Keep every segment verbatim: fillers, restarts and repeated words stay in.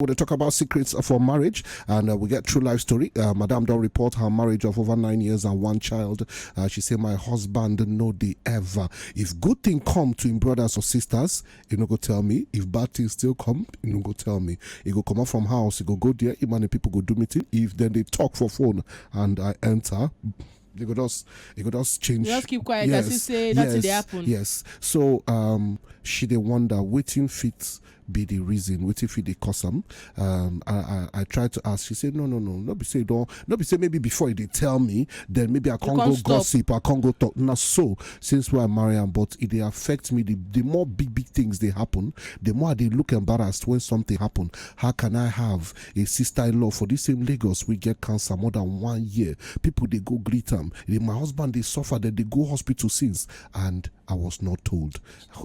We dey talk about secrets for marriage, and uh, we get true life story. Uh, Madam don report her marriage of over nine years and one child. Uh, she say, "My husband no dey ever. If good thing come to him brothers or sisters, he no go tell me. If bad thing still come, he no go tell me. He go comot from house, he go go there. Him and the people go do meeting. If then they talk for phone and I enter, they go just, they go just change." Just keep quiet, as if say nothing dey happen. Yes. So um, she dey wonder wetin fit be the reason, wetin fit dey cause am. Um, I, I I try to ask. She say, "No, no, no, no be say don, no be say maybe before he dey tell me, then maybe I can't can't go stop. Gossip, I can't go talk." Na so since wey I marry am, but e dey affect me. The, the more big big things dey happen, the more I dey look embarrassed when something happen. How can I have a sister-in-law for this same Lagos wey get cancer more than one year? People dey go greet am. Eh, my husband dey suffer, dem dey go hospital since, and I was not told.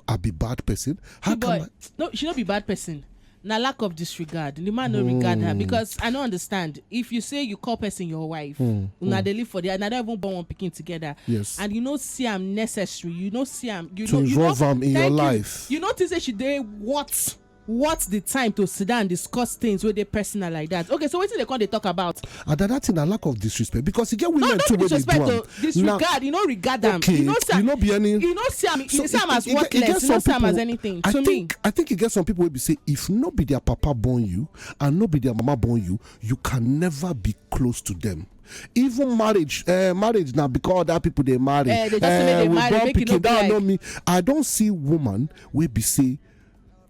I be bad person. How But can I? No, she no be bad person. Na lack of disregard. The man no regard her, because I no understand. If you say you call person your wife, una dey live for there, and I don't even born one pikin together. Yes. And you no see am necessary. You no see am. You To no, you involve no, am in your thank you. Life. You notice say she dey what? What's the time to sit down and discuss things wey dey personal like that? Okay, so wetin dey come dey talk about? And that thing, a lack of disrespect, because you get women No, too no wey dey do am. Disrespect o. Disregard. You no regard am. Okay, You no see you am. no be any. You no see am. You So see am it- as it- it get worthless. You some no see am as people- anything. I To me, think I think you get some people wey be say if no be their papa born you and no be their mama born you, you can never be close to them. Even marriage, uh, marriage now because other people they marry. Eh, they just say make they We marry, born make it no pikin, be that like know me. I don't see woman wey be say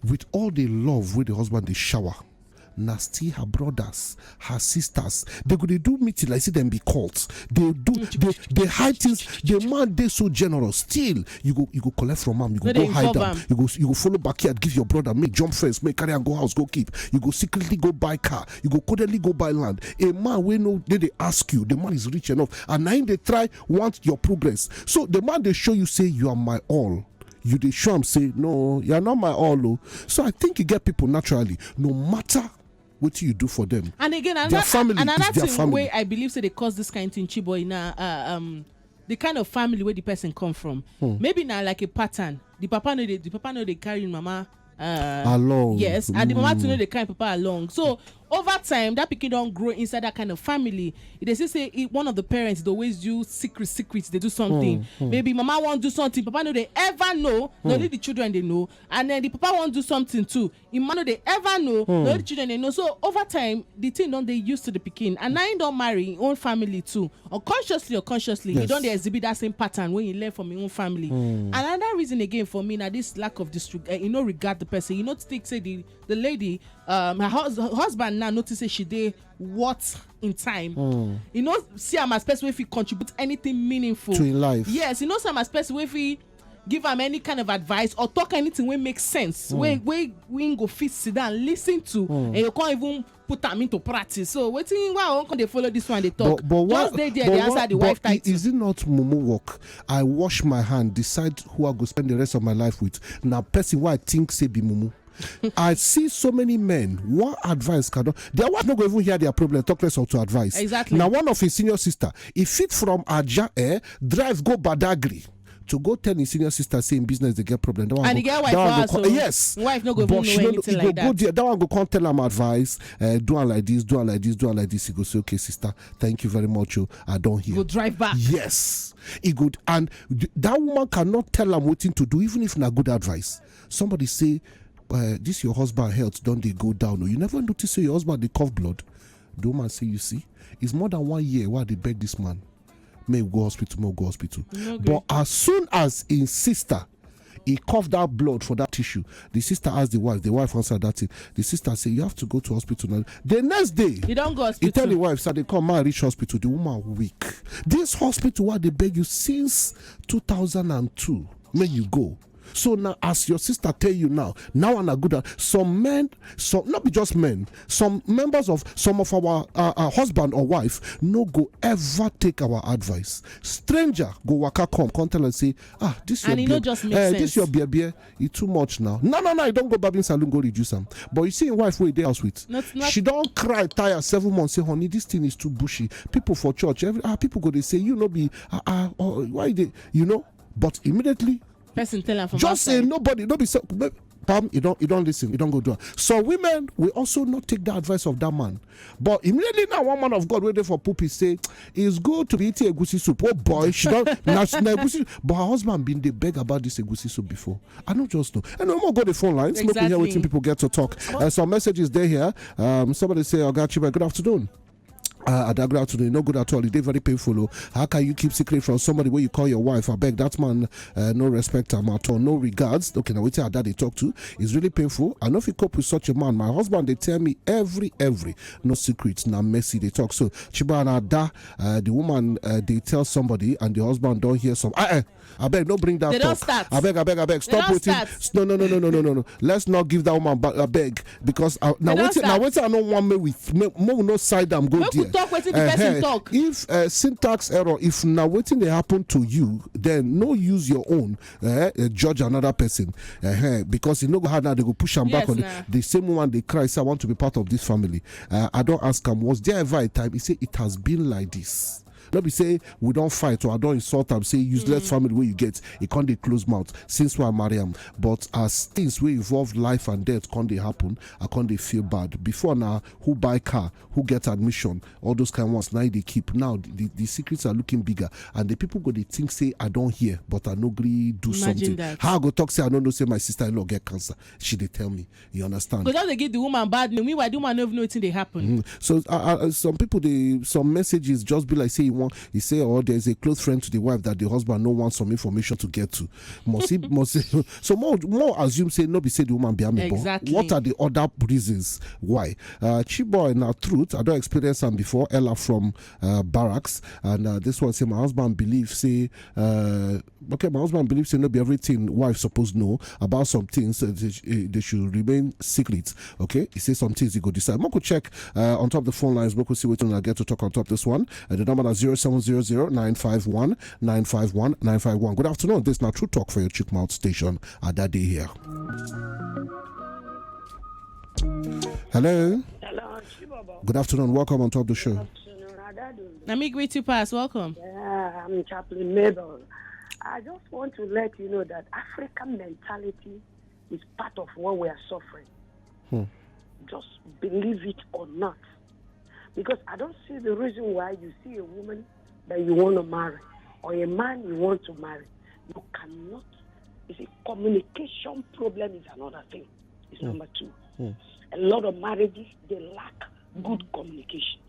with all the love wey the husband dey shower, na still her brothers, her sisters, they go dey do meeting like say dem be cult. They do they, they hide things. The man dey so generous. Still, you go you go collect from am. You go No dey go hide involve am. Am. You go you go follow backyard, give your brother, make jump fence, make carry am go house, go keep. You go secretly go buy car. You go codedly go buy land. A man wey no dey dey ask you. The man is rich enough, and na him dey try want your progress. So the man dey show you say you are my all. You dey show am say no, you are not my all o. So I think you get people naturally, no matter wetin you do for them. And again, Their another, family another is their thing family. Wey I believe say they cause this kind thing, Chiboy, na uh, um the kind of family where the person come from. Hmm. Maybe na like a pattern. The papa no dey, the papa no dey carry mama. Uh, Along. Yes, and the mama too Mm. no dey carry papa along. So over time, that pikin don grow inside that kind of family. They say say it, one of the parents dey always do secret, secret. They do something. Hmm, hmm. Maybe mama wan do something, papa no dey ever know. No, only the children dey know. And then the papa wan do something too. Im mama no dey ever know. Hmm. No, the children dey know. So over time, the thing don dey used to the pikin, and now he don marry him own family too. Unconsciously or consciously, he Yes. don dey exhibit that same pattern wey he learn from him own family. Hmm. Another reason again for me na this lack of disregard. Uh, you no regard the person. You no think say the the lady, um, her, hus- her husband now notice say she dey what in time. Hmm. You no see am as person wey fit contribute anything meaningful To him life. Yes, you no see am as person wey fit give am any kind of advice or talk anything wey make sense. Hmm. Wey wey wey him go fit sit down, listen to, Hmm. and you can't even put am into practice. So wetin, why I wan come dey follow this one dey talk? But, but why, Just dey there, but dey why- answer the but wife i- title. Is it not mumu work? I wash my hand, decide who I go spend the rest of my life with. Now, person who I think say be mumu. I see so many men. One advice cannot. Their wife no go even hear their problem. Talk less of to advice. Exactly. Now, one of his senior sister, he fit from Aja, eh, drive go Badagry to go tell his senior sister say in business they get problem. That one And go- he get wife that for one go house come- o. Yes. Wife no go But even she know no- anything he like go go that. There. That one go come tell am advice. Uh, do am like this. Do am like this. Do am like this. He go say, "Okay, sister, thank you very much. Oh, I don't hear." Go drive back. Yes, he good. And th- that woman cannot tell am wetin to do, even if na good advice. Somebody say, uh, "This your husband health don dey go down. Oh, you never notice say your husband dey cough blood?" The woman say, "You see, it's more than one year why I dey beg this man. May we go hospital, may we go hospital." No gree. But as soon as his sister, he cough that blood for that tissue, the sister ask the wife. The wife answer that thing. The sister say, "You have to go to hospital now." The next day, He don go he hospital. Tell the wife, "Sir, they come, man reach hospital." The woman weak. This hospital where they beg you since two thousand and two, may you go. So now, as your sister tell you now, now and a good. Some men, some not be just men. Some members of some of our uh, uh, husband or wife no go ever take our advice. Stranger go waka come, come tell us say, "Ah, this your And e no babe- just make eh, sense. This your beer beer, e too much now." No, no, no, you don't go barbing saloon go reduce am. But you see, him wife wey dey house with, Not- not- she don cry tire seven months. Say, "Honey, this thing is too bushy. People for church, every ah, people go dey say you no be ah ah oh, why dey you know." But immediately, Person tell am from just say outside. Nobody, no be so. Pam, you don't you don't listen, you don't go do it. So women, we also not take the advice of that man. But immediately now, one man of God waiting for poopy say it's good to be eating egusi soup. Oh boy, she don't. Now she now egusi, but her husband been they beg about this egusi soup before. I don't just know. And no more go the phone lines. Make we hear what Exactly. People get to talk. Uh, some messages there here. Um, somebody say, "Oga Chiba, good afternoon." Uh, Ada, good afternoon. No good at all. It's very painful. Oh. How can you keep secret from somebody where you call your wife? I beg that man. Uh, no respect him at all. No regards. Okay, now wait till Ada they talk to. It's really painful. I know if you cope with such a man. My husband, they tell me every every no secrets. Now messy they talk. So Chiba and Ada, uh, the woman, uh, they tell somebody, and the husband don't hear some. Uh, uh, I beg, no bring that They talk. Don't start. I beg, I beg, I beg. Stop Don't waiting. Start. No, no, no, no, no, no, no, no. Let's not give that woman. But I beg because I, now They don't waiting. Now Start. Waiting. I don't want me with. Me, me will not side them. Go Make there. We talk wetin the person talk. If uh, syntax error, if now waiting they happen to you, then no use your own. Uh, uh, judge another person uh, because you know how now they go push them yes, back on the, the same one they cry. Say, "I want to be part of this family." Uh, I don't ask him. Was there ever a time he say it has been like this? Not be say we don't fight or I don't insult am, say useless mm. Family where you get, it can't dey close mouth since we are married am. But as things will involve life and death can't dey happen, I can't dey feel bad. Before now, who buy car, who get admission, all those kind ones now they keep. Now the, the, the secrets are looking bigger and the people go they think say I don't hear, but I no gree do Imagine something. That. How I go talk say I don't know say my sister-in-law get cancer. She they tell me. You understand? Because they give the woman bad name. Meanwhile, the woman never know anything they happen. Mm. So uh, uh, some people, they some messages just be like say you want. You say, "Oh, there's a close friend to the wife that the husband no want some information to get to." Must he, must he, so more more assume say no be say the woman be amebo. Exactly. What are the other reasons why? Uh, Chiboy, now truth, I don't experience them before. Ella from uh, barracks, and uh, this one say my husband believe say. Uh, Okay, my husband believes say no be everything wife suppose know about some things. Uh, they, sh- uh, they should remain secret. Okay, he says some things he go decide. Moko check uh, on top the phone lines. Moko see what I get to talk on top this one. Uh, the number is zero seven zero zero nine five one nine five one nine five one. Good afternoon. This is not True Talk for your Chick Mouth station. Adadi here. Hello. Hello, Chibobo. Good afternoon. Welcome on top of the show. Good afternoon, Adadu. Let me greet you, pass. Welcome. Yeah, I'm Chaplain Mabel. I just want to let you know that African mentality is part of what we are suffering. Hmm. Just believe it or not. Because I don't see the reason why you see a woman that you want to marry or a man you want to marry. You cannot. You see, communication problem is another thing. It's hmm. Number two. Hmm. A lot of marriages, they lack good communication.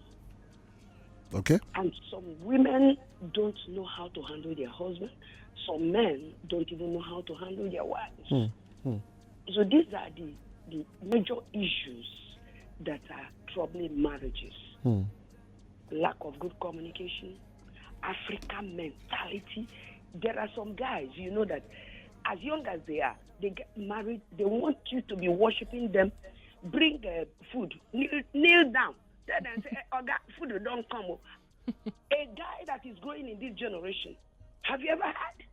Okay. And some women don't know how to handle their husband. Some men don't even know how to handle their wives. Mm. Mm. So these are the, the major issues that are troubling marriages. Mm. Lack of good communication, African mentality. There are some guys, you know, that as young as they are, they get married, they want you to be worshiping them, bring uh, food, kneel, kneel down, tell them, say, "Oga, food don't come." Oh. A guy that is growing in this generation. Have you ever heard?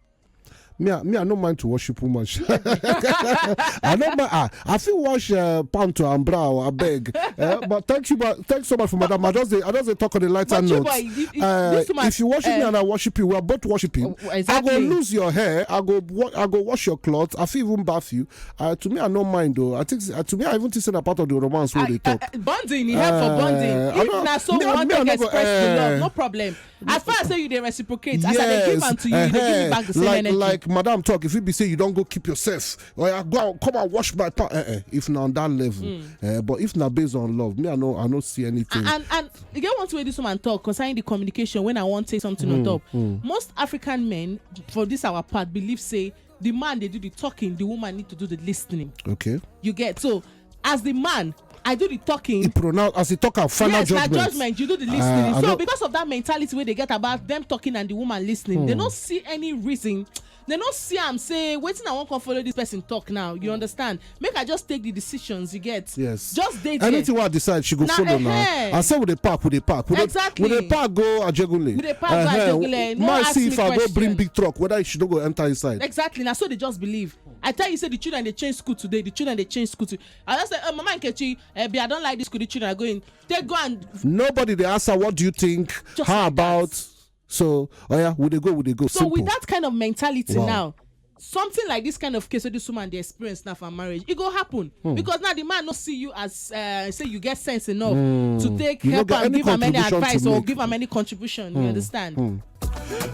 Me, I, me, I no mind to worship woman. I no mind. Ah, I feel wash uh, pant and brow. I beg. Uh, but thank you, but thanks so much for madam. I just, I just talk on the lighter note. Boy, you, you, uh, if you worship uh, me and I worship you, we are both worshiping. Oh, exactly. I go lose your hair. I go, I go wash your clothes. I feel even bath you. Uh, to me, I no mind though. I think uh, to me, I even think that part of the romance where I, they talk. Uh, bonding, he help for bonding. If na so we want to express the love, no problem. As far as say you dey reciprocate, yes. As I dey give am to you, you dey give me back the same like, energy. Like madam talk, if you be say you don't go keep yourself, or you go out, come and wash my pa. Uh, uh, if na on that level, mm. Uh, but if na based on love, me I no, I no see anything. And and you get one way this woman talk concerning the communication when I want say something mm, on top. Mm. Most African men for this our part believe say the man they do the talking, the woman need to do the listening. Okay. You get so as the man I do the talking. He pronounce as he talk our final yes, judgment. Yes, judgment. You do the listening. Uh, so because of that mentality where they get about them talking and the woman listening, hmm. They don't see any reason. They don't see am say waiting. I won't come follow this person talk now. You understand? Make I just take the decisions you get. Yes. Just date anything. What I decide she go now, follow uh, now. I say with the park, with the park, with exactly. The, with the park go Ajegunle. With the park uh, go Ajegunle. No, my see if question. I go bring big truck whether she don't go enter inside. Exactly. Now so they just believe. I tell you say the children they change school today. The children they change school today. I just say, oh, Mama Nkechi, uh, I don't like this school. The children are going. They go and nobody they ask her, what do you think? Just how like about? That. So, oh yeah, would they go? Would they go? So simple. With that kind of mentality wow. Now, something like this kind of case wey this woman dey experience now for marriage, e go happen. Because now the man no see you as, uh, say you get sense enough to take help am, give am any advice or give am any contribution. You understand?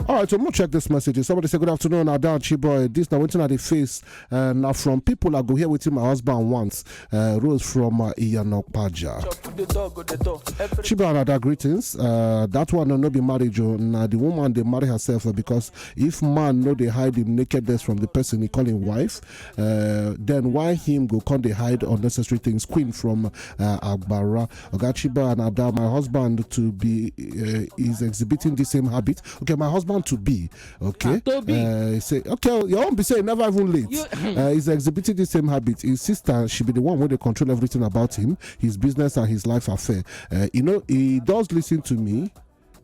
All right, so I'm gonna check this message. Somebody say, "Good afternoon, Ada and Chiboy. This na wetin I dey face. Uh, now from people I go hear wetin my husband wants." Uh, Rose from uh, Iyanokpaja. Chiba and Ada, greetings. Uh, that one no, no be marriage. Oh. Now the woman they marry herself, uh, because if man no they hide him nakedness from the person he call him wife, uh, then why him go come they hide unnecessary things? Queen from uh, Agbara. Oga Chiba and Ada, my husband to be uh, is exhibiting the same habit. Okay, my husband to be. Okay. Ah, to be. Uh, say, okay, your own be say never even late. You, uh, he's exhibiting the same habit. His sister, she be the one where they control everything about him, his business and his life affair. Uh, you know, he does listen to me.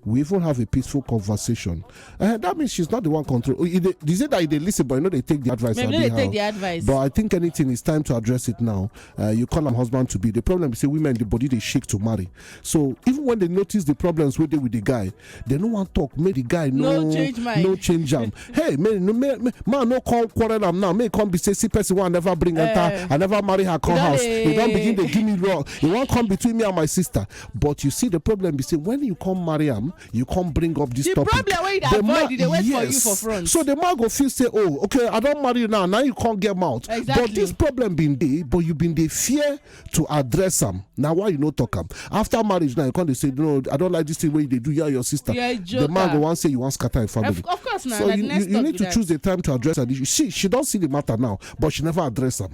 We even have a peaceful conversation. Uh, that means she's not the one control. Oh, you dey, you say that they listen, but you know they take the advice. Maybe they take the advice. But I think anything is time to address it now. Uh, you call them husband to be. The problem is say women, the body they shake to marry. So even when they notice the problems with the, with the guy, they no one talk. Make the guy no, no change mind. No change am. Hey, man, no, man, man, man, no come quarrel am now. May come be say see person one never bring enter. Eh. I never marry her come house. He don't begin to give me wrong. He won't come between me and my sister. But you see the problem be say when you come marry am, you come bring up this the topic. Problem where you avoid, they wait for you for front. So the man go feel say, oh, okay, I don't marry you now. Now you can't get mouth. Exactly. But this problem been there, but you been there fear to address am. Now why you no talk am? After marriage now you come dey say, "No, I don't like this thing wey you dey do, you and your sister." The man go wan say you wan scatter im family. Of course na. So you, you need to choose a time to address an issue. See, she don see the matter now, but she never address am.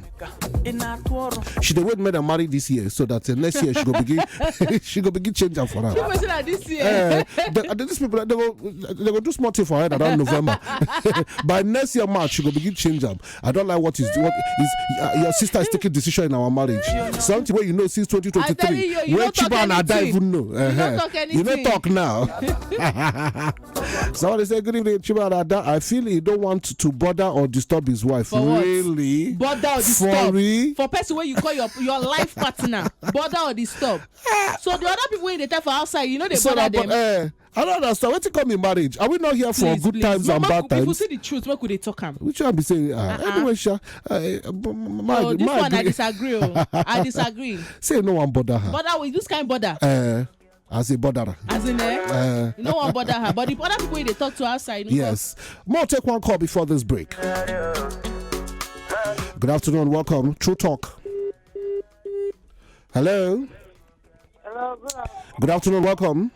She dey wait make dem marry this year so that uh, next year she go begin she go begin change am for her. People say na this year. Eh, the, the, these people they go they go do small thing for her around November. By next year March she go begin change am. I don't like what is what is uh, your sister is taking decision in our marriage. Something where you know since twenty twenty-three. Where Chiba and Ada even know. You no talk anything. You no talk now. Somebody say, "Good evening, Chiba and Ada. I feel he don't want to bother or disturb his wife." For what? Really? Bother or disturb? For person where you call your, your life partner. Bother or disturb. So the other people in the time for outside, you know they bother them. Eh, I don't understand. What you call me marriage? Are we not here for good times and bad times? If you see the truth, what could they talk am? Which one be say? Uh, uh-uh. Anyway, sha, uh, this one I disagree. Oh. I disagree. Say no one bother her. Bother with this kind bother. Uh, as a botherer. As in, eh? Uh, you know one bother her, but the other people they talk to outside. Yes. More take one call before this break. Good afternoon, welcome. True Talk. Hello. Hello, good afternoon. Good afternoon, welcome.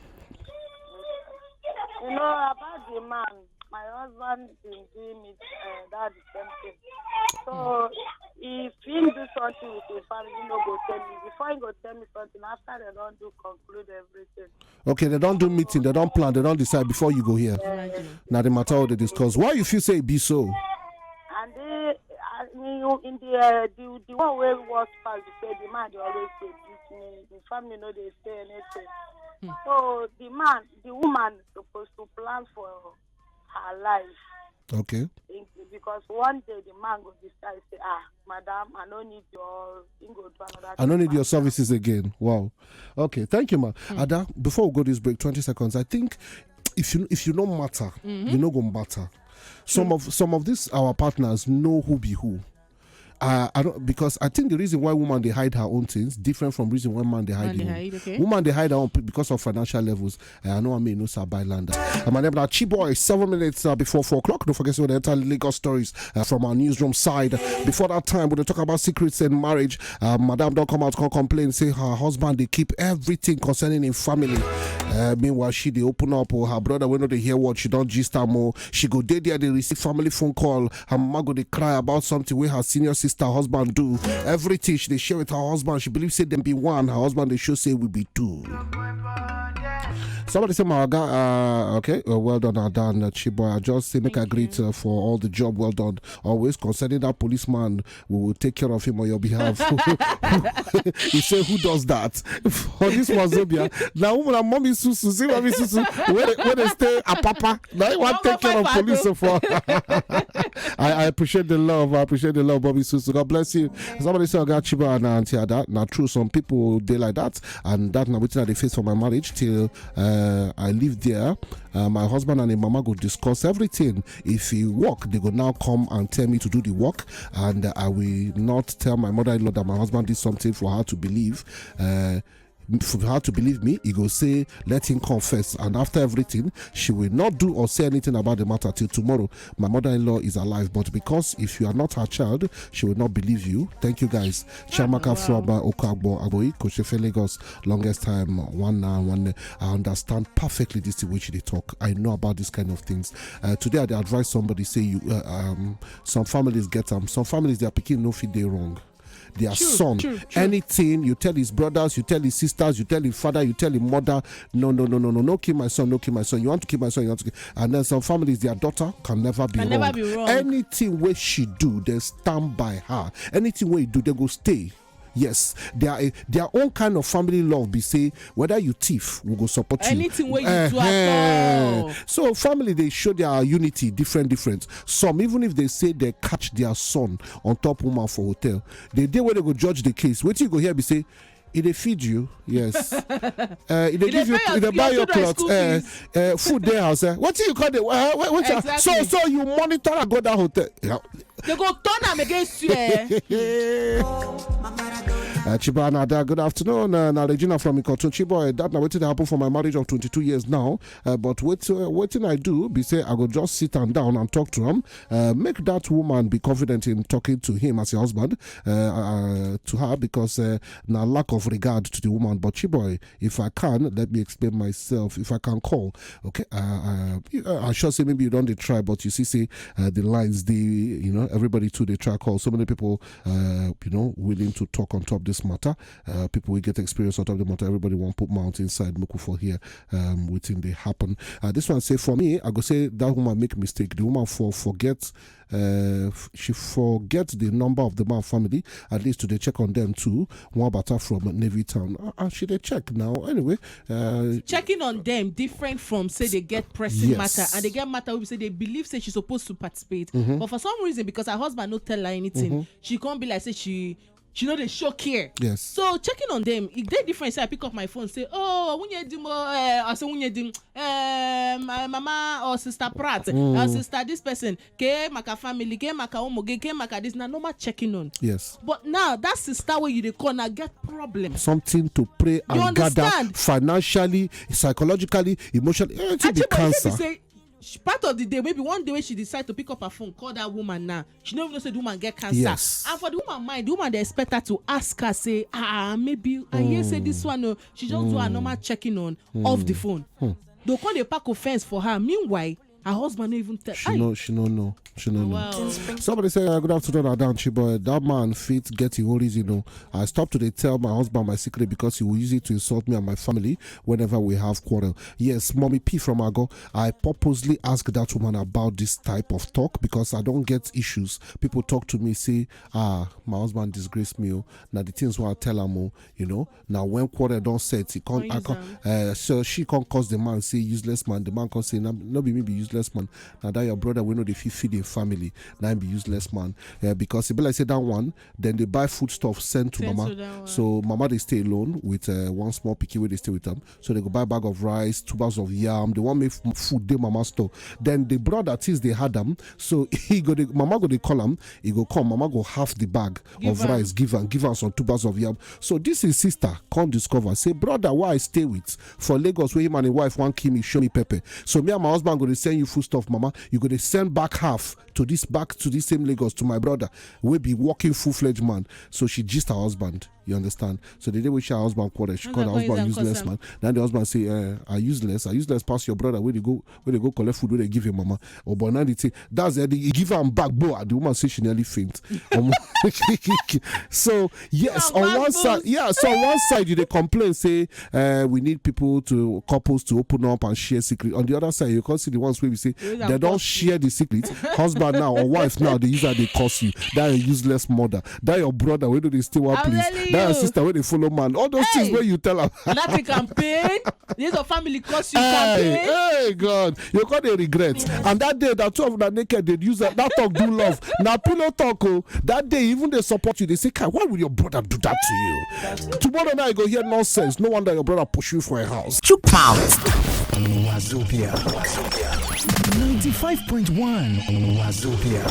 You know about the man. My husband been doing it uh, that the same thing. So if he do something with his family, he no go tell me. Before he go tell me something, after they don't do conclude everything. Okay, they don't do meeting, they don't plan, they don't decide before you go here. Now the matter all they discuss. Why you feel say it be so? And they, uh, in, in the, uh, the the one way works pass be say the man they always dey beat me. The family no dey say anything. So the man, the woman supposed to plan for her life. Okay. Because one day the man go decide say, "Ah, madam, I no need your, he go do another thing." I no need your services again. Wow. Okay, thank you, ma. Ada, before we go this break, twenty seconds. I think if you if you no matter, you no go matter. Some of some of these our partners know who be who. Uh, I don't, because I think the reason why woman they hide her own things different from reason why man they hide him. Woman they hide her own because of financial levels. Uh, I know I mean no sir buy land. Uh, my name is Chiboy. Seven minutes uh, before four o'clock. Don't forget to enter Lagos stories uh, from our newsroom side. Before that time, we talk about secrets in marriage. Uh, Madam don't come out, can't complain. Say her husband they keep everything concerning in family. Uh, meanwhile, she they open up. Oh, her brother when they hear what she don't gist her more. She go dey there, they receive family phone call. Her mama go dey cry about something wey her senior sister husband do. Everything she dey share with her husband, she believe say dem be one. Her husband dey show say we be two. Somebody say, "My oga, uh, okay, uh, well done, Ada and uh, Chiboy. I just say make I greet uh, for all the job well done. Always concerning that policeman, we will take care of him on your behalf." He say, "Who does that?" For this Wazobia, now woman and mommy Susu, see mommy Susu, when they, when they stay at Papa, now you want to take care of police so far. I, I appreciate the love. I appreciate the love, Bobby Susu. God bless you. Somebody say, "I got Chiba and Auntie Ada." Now, true, some people they like that, and that now waiting at the face for my marriage till uh, Uh, I live there. Uh, my husband and him mama go discuss everything. If he work, they go now come and tell me to do the work, and I will not tell my mother-in-law that my husband did something for her to believe. Uh, for her to believe me, he go say, "Let him come first." And after everything, she will not do or say anything about the matter till tomorrow. My mother-in-law is alive, but because if you are not her child, she will not believe you. Thank you, guys. Chiamaka from uh, Okagbo Aboyi, Koshefe, Lagos. Longest time, one hour, one. I understand perfectly this thing which they talk. I know about this kind of things. Uh, today, I dey advise somebody say you uh, um some families get them. Some families, their pikin no fit dey wrong. Their son, anything you tell his brothers, you tell his sisters, you tell his father, you tell his mother, "No, no, no, no, no, no, kill my son, no, kill my son. You want to kill my son, you want to kill." And then some families, their daughter can never be Can wrong. Never be wrong. Anything where she do, they stand by her. Anything where you do, they go stay. Yes, they are a, their own kind of family love. Be say whether you thief, we go support you. Anything where you do at all. So family, they show their unity different, different. Some, even if they say they catch their son on top woman for hotel, the day where they go judge the case, what you go here be say, "If they feed you, yes. Uh, if they give you, if they buy your clothes, uh, uh, food there house. Uh, what do you call the? Uh, what, what, exactly. So, so you monitor and go that hotel. Yeah. They go turn them against you. Eh? Uh, Chiba Nada, good afternoon. Uh, now Regina from Ikotun. Chiboy, that now wetin dey happen for my marriage of twenty-two years now. Uh, but what uh, wetin I do be say I go just sit am down and talk to him. Uh, make that woman be confident in talking to him as your husband uh, uh, to her because uh, na lack of regard to the woman. But Chiboy, if I can, let me explain myself. If I can call, okay. Uh, uh, I'm sure say maybe you don't dey try, but you see, say uh, the lines, the you know everybody too they try call. So many people, uh, you know, willing to talk on top this matter. Uh, people will get experience on top the matter. Everybody want put mount inside Muku for here um, waiting they happen. Uh, this one say for me, I go say that woman make mistake. The woman for forget uh, she forget the number of the man family, at least to dey check on them too. One bata from Navy Town, uh, and she dey check now. Anyway, uh, checking on them different from say they get pressing yes. matter, and they get matter we say they believe say she's supposed to participate, mm-hmm. but for some reason because her husband no tell her anything, mm-hmm. she can't be like say she she no dey show care. Yes. So checking on them, e dey different. Say I pick up my phone, say, "Oh, Wunye Dimo," uh, I say, "Wunye Dim, uh, my mama or sister Pratt, mm. or sister this person, K Maka family, K Maka Omoge, K Maka this." Na normal checking on. Yes. But now that sister where you dey call now get problem. Something to pray and gather financially, psychologically, emotionally. Anything be cancer. Say, part of the day, maybe one day when she decide to pick up her phone, call that woman now, she no even know say the woman get cancer. Yes. And for the woman mind, the woman dey expect her to ask her say, "Ah, maybe I hear say this one, no." She just do her normal checking on off the phone. They'll call the park offense for her. Meanwhile, her husband no even tell. She no, she no know. She no know. Wow. Somebody say, uh, "Good afternoon, Adam Chiboy. That man fit get his own reason. No, I stopped to dey tell my husband my secret because he will use it to insult me and my family whenever we have quarrel." Yes, Mommy P from Ago. I purposely ask that woman about this type of talk because I don't get issues. People talk to me, say, "Ah, my husband disgraced me. Oh, now the things where I tell him, oh, you know, now when quarrel don't set, he can't, I can't, uh, so she can't cause the man, say useless man. The man can't say, no, no be me be useless man. Now that your brother will know the feed the family. Now be useless man." Uh, because he be like say that one, then they buy food stuff, send to send mama. To that one. So mama, they stay alone with uh, one small picky where they stay with them. So they go buy bag of rice, two bags of yam. They want make f- food, they mama store. Then the brother thinks they had them. So he go, the, mama go, they call him. He go come, mama go half the bag give of her. Rice, give her, give her some two bags of yam. So this is sister, come discover. Say, brother, why I stay with for Lagos, where him and his wife want kill me, show me pepper. So me and my husband go to send you food stuff, mama. You go to send back half to this back to this same Lagos to my brother. We be working full-fledged man. So she just her husband. You understand? So the day we share husband quarter, she called her husband useless man. Then the husband say, uh, "Are useless? Are useless? Pass your brother. Where they go? Where they go collect food? Where they give him mama?" Oh, but now they say that's the he give her back, bro. The woman say she nearly faint. Um, so yes, on one side, yeah. So on one side, you they complain say uh, we need people to couples to open up and share secret. On the other side, you can't see the ones where we say they don't share the secret. Husband husband now or wife now dey use her dey curse you, that your useless mother, that your brother wey no dey stay one I'm place, telling that your you. Sister wey dey follow man, all those things Hey. Wey you tell am. Nothing campaign. This your family curse you Hey, campaign. Hey God, you come dey regret. And that day that two of una naked dey use that, that talk do love. Na pillow talk o. That day even dey support you. Dey say, "Kai, why would your brother do that to you?" Tomorrow night you go hear nonsense. No wonder your brother push you for a house. Chook mouth. Wazobia. Ninety-five point one Wazobia.